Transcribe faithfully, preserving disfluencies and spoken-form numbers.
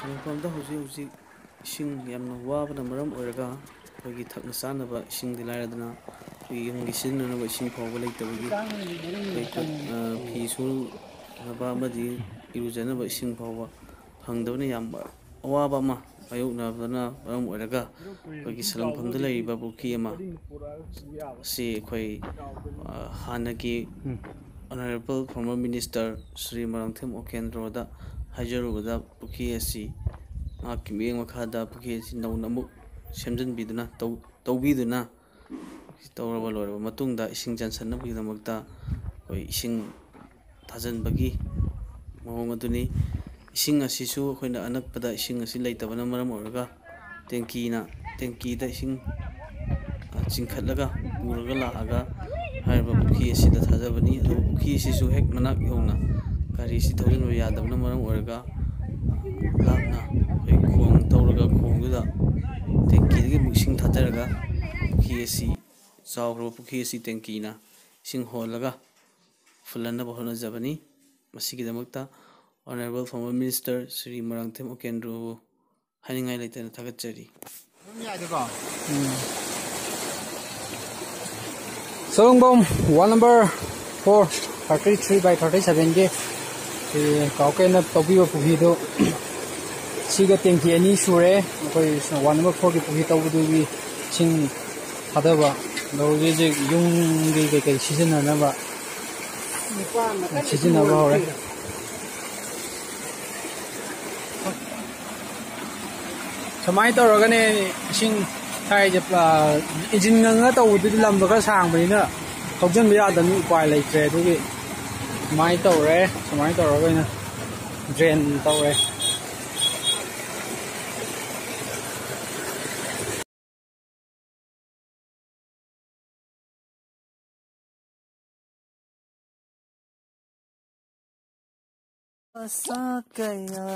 ꯃꯐꯝꯗ ꯍꯧꯖꯤꯛ ꯍꯧꯖꯤꯛ ꯏꯁꯤꯡ ꯌꯥꯝꯅ ꯋꯥꯕꯅ ꯃꯔꯝ ꯑꯣꯏꯔꯒ, ꯑꯩꯈꯣꯏꯒꯤ ꯊꯛꯅ ꯆꯥꯅꯕ ꯏꯁꯤꯡꯗꯤ ꯂꯥꯏꯔꯗꯅ, ꯑꯩꯈꯣꯏꯒꯤ ꯌꯨꯝꯒꯤ ꯁꯤꯖꯤꯟꯅꯅꯕ ꯏꯁꯤꯡ ꯐꯥꯎꯕ ꯂꯩꯇꯕꯒꯤ, ꯑꯩꯈꯣꯏ ꯈꯨꯠ-, ꯑ, ꯐꯤ ꯁꯨꯅꯕ ꯑꯃꯗꯤ ꯏꯔꯨꯖꯅꯕ ꯏꯁꯤꯡ ꯐꯥꯎꯕ ꯐꯪꯗꯕꯅ ꯌꯥꯝ ꯑꯋꯥꯕ ꯑꯃ ꯃꯥꯌꯣꯛꯅꯕꯅ ꯃꯔꯝ ꯑꯣꯏꯔꯒ, ꯑꯩꯈꯣꯏꯒꯤ ꯁꯂꯪꯐꯝꯗ ꯂꯩꯔꯤꯕ ꯄꯨꯈ꯭ꯔꯤ ꯑꯃ ꯑꯁꯤ ꯑꯩꯈꯣꯏ, ꯑ, ꯍꯥꯟꯅꯒꯤ Honourable former minister Shri Moirangthem ꯑꯣꯀꯦꯟꯗ꯭ꯔꯣꯗ ꯍꯥꯏꯖꯔꯨꯕꯗ, ꯄꯨꯈ꯭ꯔꯤ ꯑꯁꯤ ꯃꯍꯥꯛꯀꯤ ꯃꯤꯠꯌꯦꯡ ꯃꯈꯥꯗ ꯄꯨꯈ꯭ꯔꯤ ꯑꯁꯤ ꯅꯧꯅ ꯑꯃꯨꯛ ꯁꯦꯝꯖꯤꯟꯕꯤꯗꯨꯅ, ꯇꯧ-, ꯇꯧꯕꯤꯗꯨꯅ, ꯇꯧꯔꯕ ꯂꯣꯏꯔꯕ ꯃꯇꯨꯡꯗ ꯏꯁꯤꯡ ꯆꯟꯁꯤꯟꯅꯕꯒꯤꯗꯃꯛꯇ ꯑꯩꯈꯣꯏ ꯏꯁꯤꯡ ꯊꯥꯖꯤꯟꯕꯒꯤ ꯃꯑꯣꯡ ꯑꯗꯨꯅꯤ꯫ ꯏꯁꯤꯡ ꯑꯁꯤꯁꯨ ꯑꯩꯈꯣꯏꯅ ꯑꯅꯛꯄꯗ ꯏꯁꯤꯡ ꯑꯁꯤ ꯂꯩꯇꯕꯅ ꯃꯔꯝ ꯑꯣꯏꯔꯒ, ꯇꯦꯡꯀꯤꯅ, ꯇꯦꯡꯀꯤꯗ ꯏꯁꯤꯡ, ꯑ, ꯆꯤꯡꯈꯠꯂꯒ ꯄꯨꯔꯒ ꯂꯥꯛꯑꯒ ꯍꯥꯏꯔꯤꯕ ꯄꯨꯈ꯭ꯔꯤ ꯑꯁꯤꯗ ꯊꯥꯗꯕꯅꯤ꯫ ꯑꯗꯨꯕꯨ ꯄꯨꯈ꯭ꯔꯤ ꯑꯁꯤꯁꯨ ꯍꯦꯛ ꯃꯅꯥꯛ ꯌꯧꯅ ꯒꯥꯔꯤꯁꯤ ꯊꯧꯖꯤꯟꯕ ꯌꯥꯗꯕꯅ ꯃꯔꯝ ꯑꯣꯏꯔꯒ, ꯂꯥꯞꯅ ꯑꯩꯈꯣꯏ ꯈꯣꯡ ꯇꯧꯔꯒ, ꯈꯣꯡꯗꯨꯗ ꯇꯦꯡꯀꯤꯗꯒꯤ ꯑꯃꯨꯛ ꯏꯁꯤꯡ ꯊꯥꯗꯔꯒ, ꯄꯨꯈ꯭ꯔꯤ ꯑꯁꯤ, ꯆꯥꯎꯈ꯭ꯔꯕ ꯄꯨꯈ꯭ꯔꯤ ꯑꯁꯤ ꯇꯦꯡꯀꯤꯅ ꯏꯁꯤꯡ ꯍꯣꯜꯂꯒ ꯐꯨꯜꯍꯟꯅꯕ ꯍꯣꯠꯅꯖꯕꯅꯤ꯫ ꯃꯁꯤꯒꯤꯗꯃꯛꯇ Honourable former minister Shri Moirangthem ꯑꯣꯀꯦꯟꯗ꯭ꯔꯣꯕꯨ ꯍꯥꯏꯅꯤꯡꯉꯥꯏ ꯂꯩꯇꯅ ꯊꯥꯒꯠꯆꯔꯤ꯫ ꯁꯣꯂꯨꯡꯕꯝ ward number four, thirty three by thirty seven ꯒꯤ, ꯑꯦ, ꯀꯥꯎꯀꯦꯅ ꯇꯧꯕꯤꯕ ꯄꯨꯈ꯭ꯔꯤꯗꯨ, ꯁꯤꯒ ꯇꯦꯡꯀꯤ ꯑꯅꯤ ꯁꯨꯔꯦ꯫ ꯑꯩꯈꯣꯏ ward number four ꯒꯤ ꯄꯨꯈ꯭ꯔꯤ ꯇꯧꯕꯗꯨꯒꯤ ꯏꯁꯤꯡ ꯊꯥꯗꯕ꯫ ꯑꯗꯣ ꯍꯧꯖꯤꯛ ꯍꯧꯖꯤꯛ ꯌꯨꯝꯒꯤ ꯀꯩꯀꯩ ꯁꯤꯖꯤꯟꯅꯅꯕ ꯁꯤꯖꯤꯟꯅꯕ ꯍꯧꯔꯦ꯫ ꯁꯨꯃꯥꯏꯅ ꯇꯧꯔꯒꯅꯦ ꯏꯁꯤꯡ ꯊꯥꯏꯁꯦ꯫ ꯑ, ꯏꯟꯖꯤꯟ ꯉꯪꯉꯒ ꯇꯧꯕꯗꯨꯗꯤ ꯂꯝꯗꯣ ꯈꯔ ꯁꯥꯡꯕꯅꯤꯅ ꯊꯧꯖꯤꯟꯕ ꯌꯥꯗꯕꯅꯤ, ꯎꯄꯥꯏ ꯂꯩꯇ꯭ꯔꯦ꯫ ꯑꯗꯨꯒꯤ ꯁꯨꯃꯥꯏꯅ ꯇꯧꯔꯦ, ꯁꯨꯃꯥꯏꯅ ꯇꯧꯔꯒ ꯑꯣꯏꯅ drain ꯇꯧꯔꯦ꯫ ꯑꯁꯥ ꯀꯌꯥ